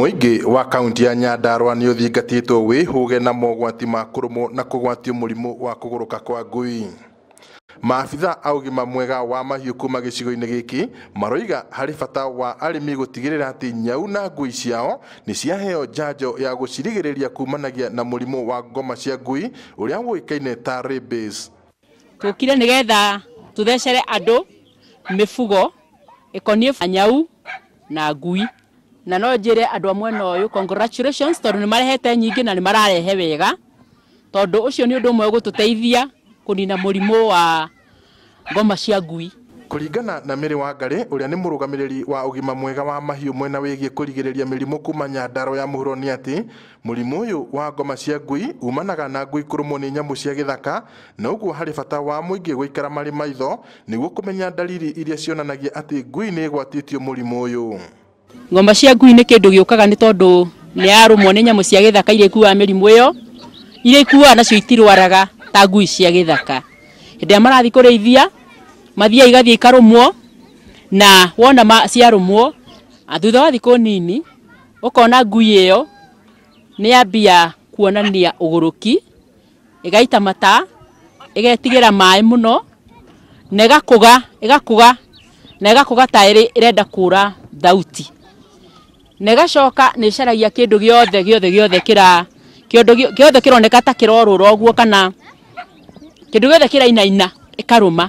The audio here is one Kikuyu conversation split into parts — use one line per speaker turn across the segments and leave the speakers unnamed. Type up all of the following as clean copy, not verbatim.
Mũingĩ wa kaunti ya Nyandarua nĩ ũthingatĩtwo wĩhũge na mogwati ma kũrũmwo na kũgwatio mũrimũ wa kũgũrũka kwa ngui. Maabitha a ũgima mwega wa mahiũ kuma gĩcigo-inĩ gĩkĩ maroiga harĩ bata wa arĩmi gũtigĩrĩra atĩ nyau na ngui ciao nĩ ciaheo njanjo ya gũcirigĩrĩria kumanagia na mũrimũ wa ngoma cia ngui ũrĩa ũĩkaine ta rabies.
Tũkire nĩgetha tũthecere andũ mĩfugo ĩkoniĩ nyau na ngui, na no njĩre andũ a mwena ũyũ congratulations tondũ nĩ marehete nyingĩ na nĩ mararehe wega, tondũ ũcio nĩ ũndũ ũmwe ũgũtũteithia kũnina mũrimũ wa ngoma cia ngui.
Kũringana na Mary Wangari ũrĩa nĩ mũrũgamĩrĩri wa ũgima mwega wa mahiũ mwena wĩgiĩ kũrigĩrĩria mĩrimũ kuma Nyandarua ya mũhuro nĩ atĩ mũrimũ ũyũ wa ngoma cia ngui umanaga na ngui kũrũmwo nĩ nyamũ cia gĩthaka, na ũguo harĩ bata wa mũingĩ gũikara marĩ maitho nĩguo kũmenya dalili iria cionanagia atĩ ngui nĩ ĩgwatĩtio mũrimũ ũyũ.
Ngoma cia ngui nĩ kĩndũ gĩũkaga nĩ tondũ nĩ yarũmwo nĩ nyamũ cia gĩthaka iria ikuaga mĩrimũ ĩyo, iria ikuaga nacio itirwaraga ta ngui cia gĩthaka. Hĩndĩ ĩrĩa marathiĩ kũrĩithia mathiaga igathiĩ ikarũmwo, na wona ciarũmwo thutha wa thikũ nini ũkona ngui ĩyo nĩ yambia kuonania ũgũrũki, ĩgaita mata, ĩgetigĩra maĩ mũno, na ĩgakũga ĩgakũga na ĩgakũga ta ĩrenda kũra thauti, na ĩgacoka nĩ ĩcaragia kĩndũ gĩothe gĩothe gĩothe kĩra kĩndũ gĩothe kĩroneka ta kĩrorũra ũguo, kana kĩndũ gĩothe kĩrainaina ĩkarũma,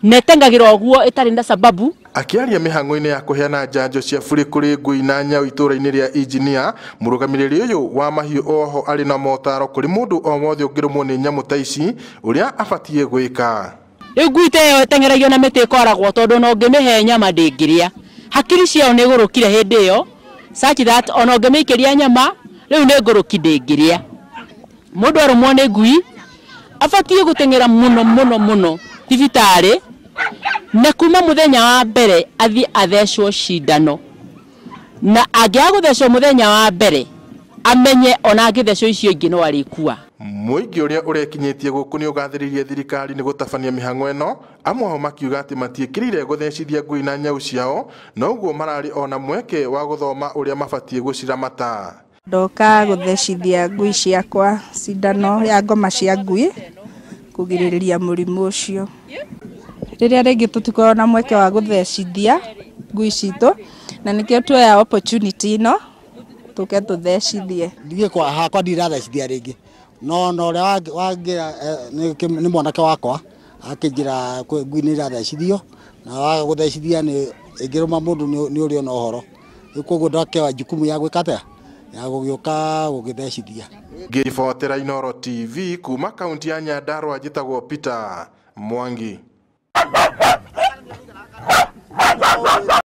na ĩtengagĩra ũguo ĩtarĩ na sababu.
Akĩaria mĩhang'o-inĩ ya kũheana njanjo cia burĩ kũrĩ ngui na nyau itũũra-inĩ rĩa Injinia, mũrũgamĩrĩri ũyũ wa mahiũ oho arĩ na motaro kũrĩ mũndũ o wothe ũngĩrũmwo nĩ nyamũ ta ici ũrĩa abatiĩ gwĩka.
Rĩu ngui ta ĩyo ĩteng'eragio na mĩtĩ ĩkoragwo tondũ ona ũngĩmĩhe nyama ndĩngĩrĩa, hakiri ciayo nĩ igũrũkire hĩndĩ ĩyo such that ona ũngĩmĩikĩria nyama rĩu nĩ ngũrũki ndĩngĩrĩa. Mũndũ arũmwo nĩ ngui abatiĩ gũteng'era mũno mũno mũno thibitarĩ, na kuma mũthenya wa mbere athiĩ athecwo cindano, na angĩaga gũthecwo mũthenya wa mbere amenye ona angĩthecwo icio ingĩ no arĩkua.
Mũingĩ ũrĩa ũrekinyĩtie gũkũ nĩ ũgathĩrĩirie thirikari nĩ gũtabania mĩhang'o ĩno, amwe ao makiuga atĩ matiĩkĩrĩire gũthecithia ngui na nyau ciao, na ũguo mararĩ ona mweke wa gũthoma ũrĩa mabatiĩ gũciramata.
Ndoka gũthecithia ngui ciakwa cindano ya ngoma cia ngui kũgirĩrĩria mũrimũ ũcio. Rĩrĩa rĩngĩ tũtikoragwo na mweke wa gũthecithia ngui citũ, na nĩkĩo tuoya opportunity ĩno tũke tũthecithie.
Ndiĩ kwa hakwa ndirathecithia rĩngĩ, no no ũrĩa wangĩra nĩ mwanake wakwa akĩnjĩra ngui nĩ irathecithio, na waga gũthecithia nĩ ĩngĩrũma mũndũ nĩ ũrĩ ona ũhoro. Rĩu koguo ndakĩoya jukumu ya gwĩka atĩa, ya gũgĩũka gũgĩthecithia.
Ngĩribotera Inooro TV kuma kaunti ya Nyandarua, njĩtagwo Peter Mwangi.